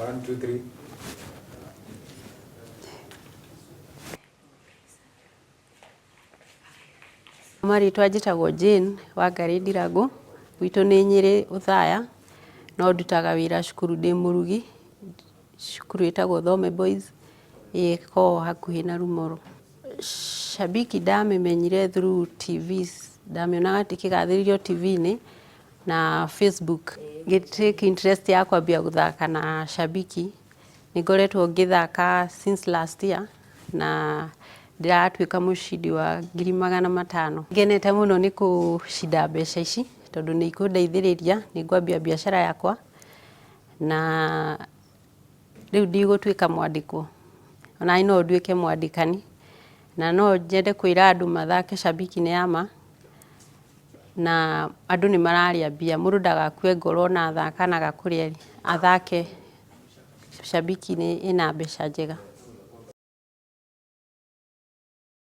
1 2 3. Marĩtwa njĩtagwo Jane Wangarĩ Ndirangũ, gwitũ nĩ Nyĩrĩ Othaya, no ndutaga wĩra cukuru ndĩ mũrugi, cukuru ĩtagwo Thome Boys, ĩkoragwo hakuhĩ na Rumoro. Shabiki ndamĩmenyire through TVs, ndamĩonaga ĩkĩgathĩrĩrio TV-inĩ na Facebook. Ngĩ take interest ya kwambia gũthaka na Shabiki, nĩ ngoretwo ngĩthaka since last year na ndĩratuĩka mũcindi wa 500,000. Ngenete mũno nĩ kũcinda mbeca ici tondũ nĩ ikũndeithĩrĩria, nĩ ngwambia biacara yakwa na rĩu ndigũtuĩka mwandĩkwo, ona niĩ no nduĩke mwandĩkani na no nyende kwĩra andũ mathake Shabiki nĩ ya ma na andũ nĩ mararĩa mbia, mũndũ ndagakue ngoro ona athaka na agakũrĩa athake Shabiki ĩna mbeca njega.